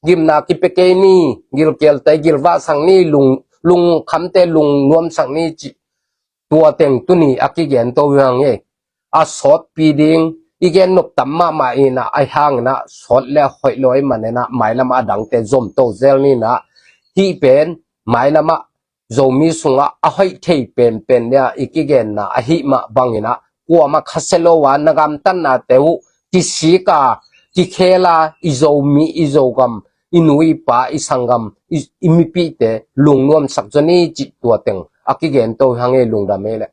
gimna kipia kei ni, gilkialte gilvahsak ni, lung, lungkhamte lungnuamsak ni cih tua teng tuni a kigen to uh hi hang e. A sawtpi ding i gen nop tam mahmah inah ahi hanginah sawt le a hoih lo ahi maninah mailamah a dangte zom to zel ninah hih pen mailamah Zomi sungah a hoih thei penpen nia i kigenna ahih mah banginah kuamah khasia lo a na gamtatnate uh kisik a kikhel a i Zomi, i Zogam, i nu i pa, i sanggam, i, i mipihte lungnuamsak zaw ni cih tua teng a kigen to hang e. Lungdam e leh.